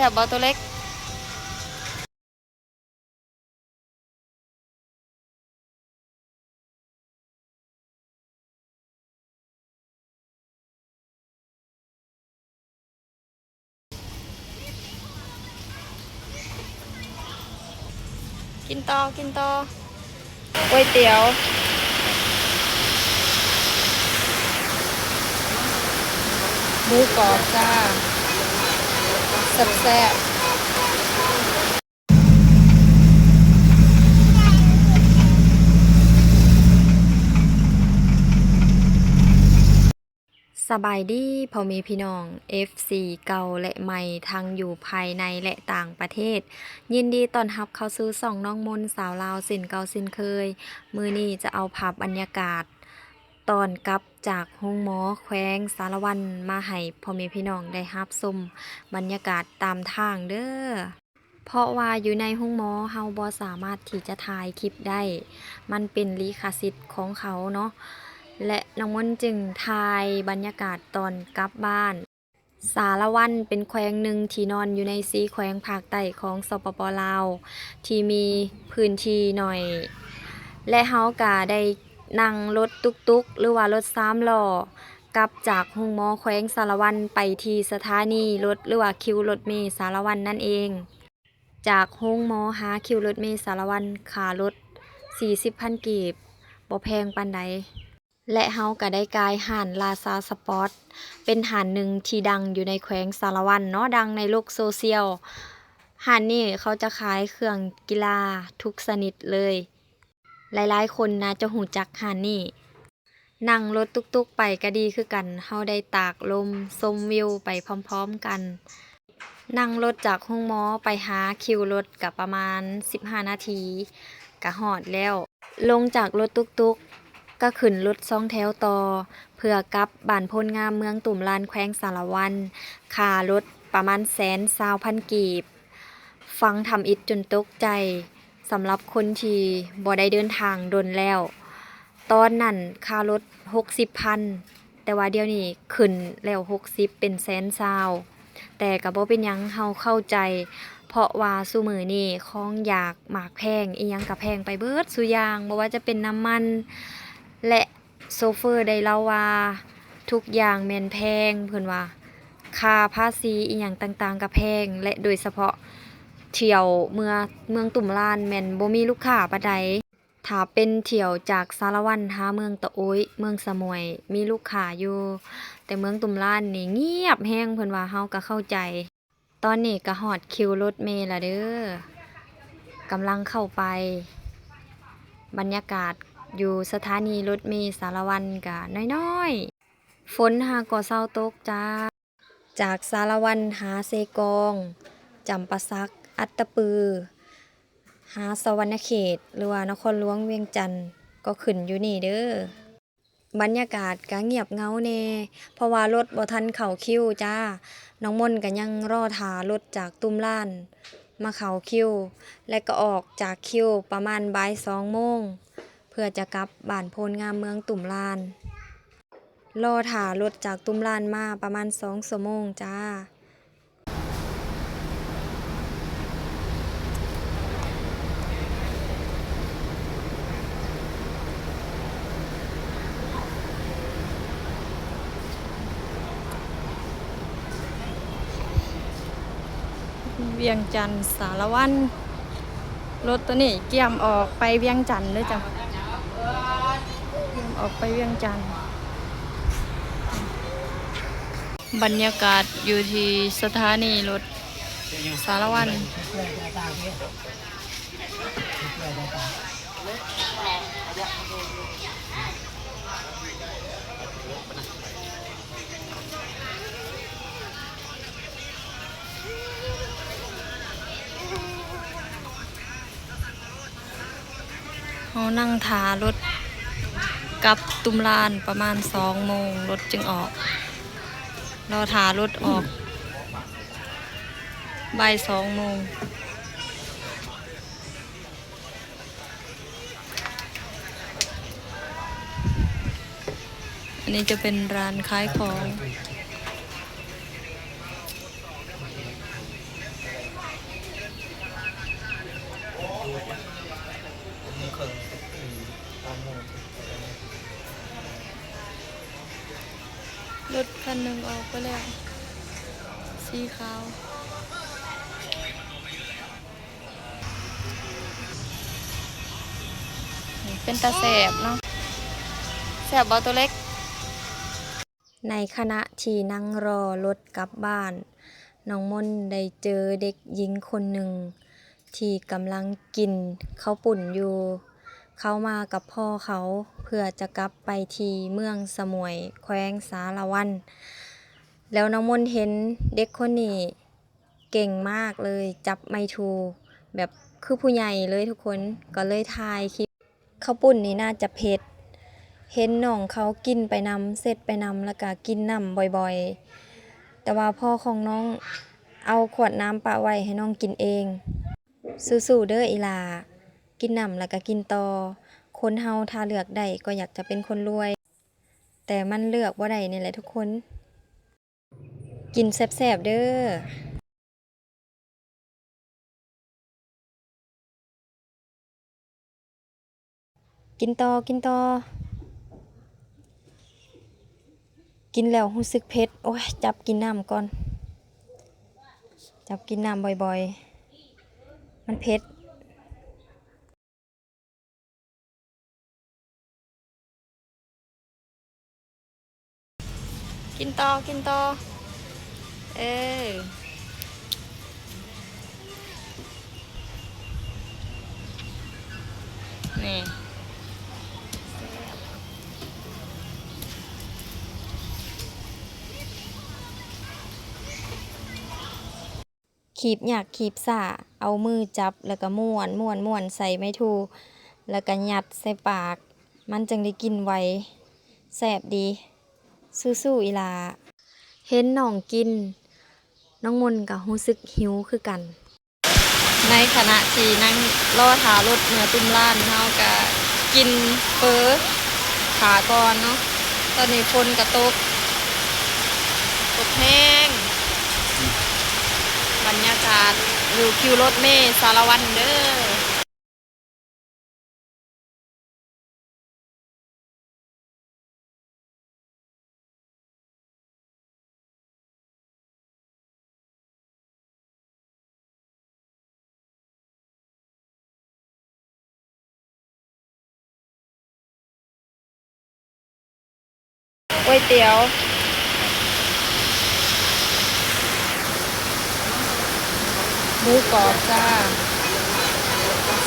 ແຊບບໍ່ໂຕເລັກ? ກິນຕໍ່ ກິນຕໍ່. ກ໋ວຍຕຽວ ໝູກອບຈ້າ ແຊບໆ. ສະບາຍດີພໍ່ແມ່ພີ່ນ້ອງ ເອັຟຊີ ເກົ່າ ແລະ ໃໝ່ ທັງຢູ່ພາຍໃນ ແລະ ຕ່າງປະເທດ, ຍິນດີຕ້ອນຮັບເຂົ້າສູ່ຊ່ອງນ້ອງມົນສາວລາວເຊັ່ນເກົ່າເຊັ່ນເຄີຍ. ມື້ນີ້ຈະເອົາພາບບັນຍາກາດຕອນກັບຈາກໂຮງໝໍແຂວງສາລະວັນ ມາໃຫ້ພໍ່ແມ່ພີ່ນ້ອງໄດ້ຮັບຊົມບັນຍາກາດຕາມທາງເດີ້. ເພາະວ່າຢູ່ໃນໂຮງໝໍເຮົາບໍ່ສາມາດທີ່ຈະຖ່າຍຄລິບໄດ້, ມັນເປັນລິຂະສິດຂອງເຂົາເນາະ ແລະ ນ້ອງມົນຈຶ່ງຖ່າຍບັນຍາກາດຕອນກັບບ້ານ. ສາລະວັນເປັນແຂວງໜຶ່ງທີ່ນອນຢູ່ໃນສີ່ແຂວງພາກໃຕ້ຂອງ ສປປ ລາວ ທີ່ມີພື້ນທີ່ໜ້ອຍ ແລະ ເຮົາກະໄດ້ນັ່ງລົດຕຸກຕຸກ ຫຼືວ່າລົດສາມລໍ້ ກັບຈາກໂຮງໝໍແຂວງສາລະວັນໄປທີ່ສະຖານີລົດ ຫຼືວ່າຄິວລົດເມສາລະວັນນັ້ນເອງ. ຈາກໂຮງໝໍຫາຄິວລົດເມສາລະວັນ ຄ່າລົດສີ່ສິບພັນກີບ ບໍ່ແພງປານໃດ ແລະ ເຮົາກະໄດ້ກ່າຍຮ້ານລາຊາສະປອດ ເປັນຮ້ານໜຶ່ງທີ່ດັງຢູ່ໃນແຂວງສາລະວັນເນາະ, ດັງໃນໂລກໂຊຊຽວ. ຮ້ານນີ້ເຂົາຈະຂາຍເຄື່ອງກິລາທຸກຊະນິດເລີຍ, ຫຼາຍໆຄົນໜ້າຈະຮູ້ຈັກຮ້ານນີ້. ນັ່ງລົດຕຸກໆໄປກະດີຄືກັນ, ເຮົາໄດ້ຕາກລົມຊົມວິວໄປພ້ອມໆກັນ. ນັ່ງລົດຈາກໂຮງໝໍໄປຫາຄິວລົດກະປະມານສິບຫ້ານາທີກະຮອດແລ້ວ. ລົງຈາກລົດຕຸກໆກະຂຶ້ນລົດສອງແຖວຕໍ່ ເພື່ອກັບບ້ານໂພນງາມ ເມືອງຕຸ້ມລານ ແຂວງສາລະວັນ. ຄ່າລົດປະມານແສນຊາວພັນກີບ. ຟັງທຳອິດຈົນຕົກໃຈ ສຳລັບຄົນທີ່ບໍ່ໄດ້ເດີນທາງດົນແລ້ວ. ຕອນນັ້ນຄ່າລົດຫົກສິບພັນ ແຕ່ວ່າດຽວນີ້ຂຶ້ນແລ້ວຫົກສິບ ເປັນແສນຊາວ. ແຕ່ກະບໍ່ເປັນຫຍັງ, ເຮົາເຂົ້າໃຈ ເພາະວ່າຊຸມື້ນີ້ຂອງຢາກໝາກແພງ ອີ່ຫຍັງກະແພງໄປເບິດສູ່ຢ່າງ, ບໍ່ວ່າຈະເປັນນ້ຳມັນ ແລະ ໂຊເຟີໄດ້ເລົ່າວ່າ ທຸກຢ່າງແມ່ນແພງ, ເພິ່ນວ່າຄ່າພາສີອີ່ຫຍັງຕ່າງໆກະແພງ ແລະ ໂດຍສະເພາະທ່ຽວເມືອ ເມືອງຕຸ້ມລານແມ່ນບໍ່ມີລູກຄ້າປານໃດ. ຖ້າເປັນທ່ຽວຈາກສາລະວັນຫາເມືອງຕະໂອ້ຍ ເມືອງສະໝ້ວຍ ມີລູກຄ້າຢູ່, ແຕ່ເມືອງຕຸ້ມລານນີ້ງຽບແຮງ, ເພິ່ນວ່າເຮົາກະເຂົ້າໃຈ. ຕອນນີ້ກະຮອດຄິວລົດເມລະເດີ້ ກຳລັງເຂົ້າໄປ. ບັນຍາກາດຢູ່ສະຖານີລົດເມສາລະວັນກະນ້ອຍໆ. ຝົນຫາກໍເຊົາຕົກຈ້າ. ຈາກສາລະວັນຫາເຊກອງ, ຈຳປາສັກ, ອັດຕະປື, ຫາສະຫວັນນະເຂດ ຫຼືວ່ານະຄອນຫຼວງວຽງຈັນ ກໍຂຶ້ນຢູ່ນີ້ເດີ້. ບັນຍາກາດກະງຽບເຫງົາແດ່ ເພາະວ່າລົດບໍ່ທັນເຂົ້າຄິວຈ້າ. ນ້ອງມົນກະຍັງລໍຖ້າລົດຈາກຕຸ້ມລານມາເຂົ້າຄິວ ແລະ ກະອອກຈາກຄິວປະມານບ່າຍສອງໂມງ ເພື່ອຈະກັບບ້ານໂພນງາມ ເມືອງຕຸ້ມລານ. ລໍຖ້າລົດຈາກຕຸ້ມລານມາປະມານສອງຊົ່ວໂມງຈ້າ. ວຽງຈັນ ສາລະວັນ. ລົດໂຕນີ້ກຽມອອກໄປວຽງຈັນເດີ້ຈ້າ, ກຽມອອກໄປວຽງຈັນ. ບັນຍາກາດຢູ່ທີ່ສະຖານີລົດສາລະວັນ. ເຮົານັ່ງຖ້າລົດກັບຕຸ້ມລານປະມານສອງໂມງ ລົດຈຶ່ງອອກ. ລໍຖ້າລົດອອກບ່າຍສອງໂມງ. ອັນນີ້ຈະເປັນຮ້ານຂາຍຂອງ. ລົດຄັນໜຶ່ງອອກໄປແລ້ວ ສີຂາວ. ເປັນຕາແຊບເນາະ. ແຊບບໍ່ໂຕເລັກ? ໃນຂະນະທີ່ນັ່ງລໍລົດກັບບ້ານ, ນ້ອງມົນໄດ້ເຈີເດັກຍິງຄົນໜຶ່ງທີ່ກຳລັງກິນເຂົ້າປຸ້ນຢູ່. ເຂົາມາກັບພໍ່ເຂົາເພື່ອຈະກັບໄປທີ່ເມືອງສະໝວຍ ແຂວງສາລະວັນ. ແລ້ວນ້ອງມົນເຫັນເດັກຄົນນີ້ ເກັ່ງມາກເລີຍ, ຈັບໄມ້ຖູແບບຄືຜູ້ໃຫຍ່ເລີຍທຸກຄົນ, ກໍເລີຍຖ່າຍຄລິບ. ເຂົ້າປຸ້ນນີ້ໜ້າຈະເຜັດ, ເຫັນນ້ອງເຂົາກິນໄປນຳ, ເຊັດໄປນຳ, ແລ້ວກະກິນນ້ຳບ່ອຍໆ. ແຕ່ວ່າພໍ່ຂອງນ້ອງເອົາຂວດນ້ຳປະໄວ້ໃຫ້ນ້ອງກິນເອງ. ສູ້ໆເດີ້ອີ່ຫຼ້າ, ກິນນ້ຳແລ້ວກະກິນຕໍ່. ຄົນເຮົາຖ້າເລືອກໄດ້ກໍຢາກຈະເປັນຄົນລວຍ, ແຕ່ມັນເລືອກບໍ່ໄດ້ນີ້ແຫຼະທຸກຄົນ. ກິນແຊບໆເດີ້. ກິນຕໍ່ ກິນຕໍ່. ກິນແລ້ວຮູ້ສຶກເຜັດ. ໂອ້ຍ, ຈັບກິນນ້ຳກ່ອນ. ຈັບກິນນ້ຳບ່ອຍໆ. ມັນເຜັດ. ກິນຕໍ່ ກິນຕໍ່. ເອີ ນີ້ ຄີບຍາກຄີບຊ້າ, ເອົາມືຈັບ ແລ້ວກໍມ້ວນໆໆໃສ່ໄມ້ຖູ ແລ້ວກໍຍັດໃສ່ປາກ, ມັນຈຶ່ງໄດ້ກິນໄວ. ແຊບດີ. ສູ້ໆອີ່ຫຼ້າ. ເຫັນນ້ອງກິນ, ນ້ອງມົນກໍຮູ້ສຶກຫິວຄືກັນ. ໃນຂະນະທີ່ນັ່ງລໍຖ້າລົດເມືອຕຸ້ມລ້ານ, ເຮົາກະກິນເຝີຖ້າກ່ອນເນາະ. ຕອນນີ້ຝົນກະຕົກ, ຕົກແຮງ. ບັນຍາກາດຢູ່ຄິວລົດເມສາລະວັນເດີ້. ກ໋ວຍຕຽວ ໝູກອບຈ້າ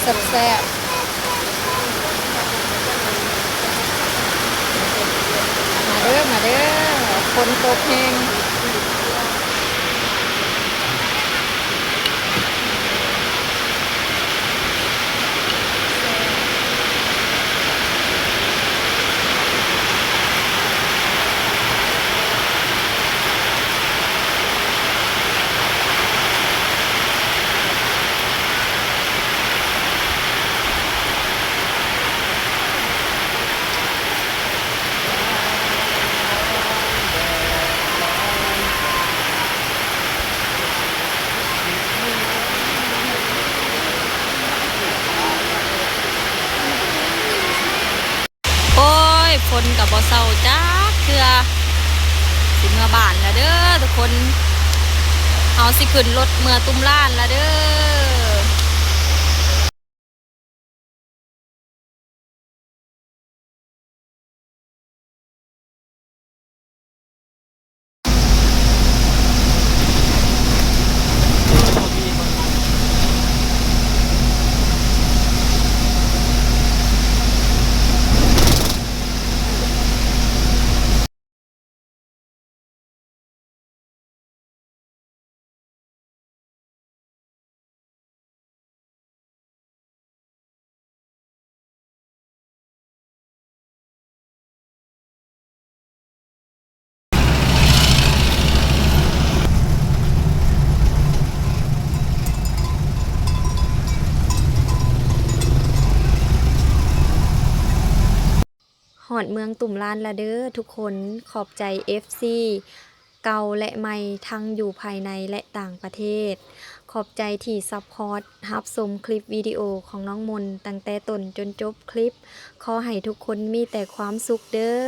ແຊບໆ. ມາເດີ້ ມາເດີ້ ຝົນຕົກແຮງ. ໂອ້ຍ ຝົນກໍບໍ່ເຊົາຈັກເທື່ອ. ຊິເມືອບ້ານລະເດີ້ທຸກຄົນ, ເຮົາຊິຂຶ້ນລົດເມືອຕຸ້ມລ້ານລະເດີ້. ຮອດເມືອງຕຸ້ມລ້ານລະເດີ້ທຸກຄົນ, ຂອບໃຈເອັຟຊີ ເກົ່າ ແລະ ໃໝ່ ທັງຢູ່ພາຍໃນ ແລະ ຕ່າງປະເທດ. ຂອບໃຈທີ່ຊັບພອດຮັບຊົມຄລິບວິດີໂອຂອງນ້ອງມົນຕັ້ງແຕ່ຕົ້ນຈົນຈົບຄລິບ. ຂໍໃຫ້ທຸກຄົນມີແຕ່ຄວາມສຸກເດີ້.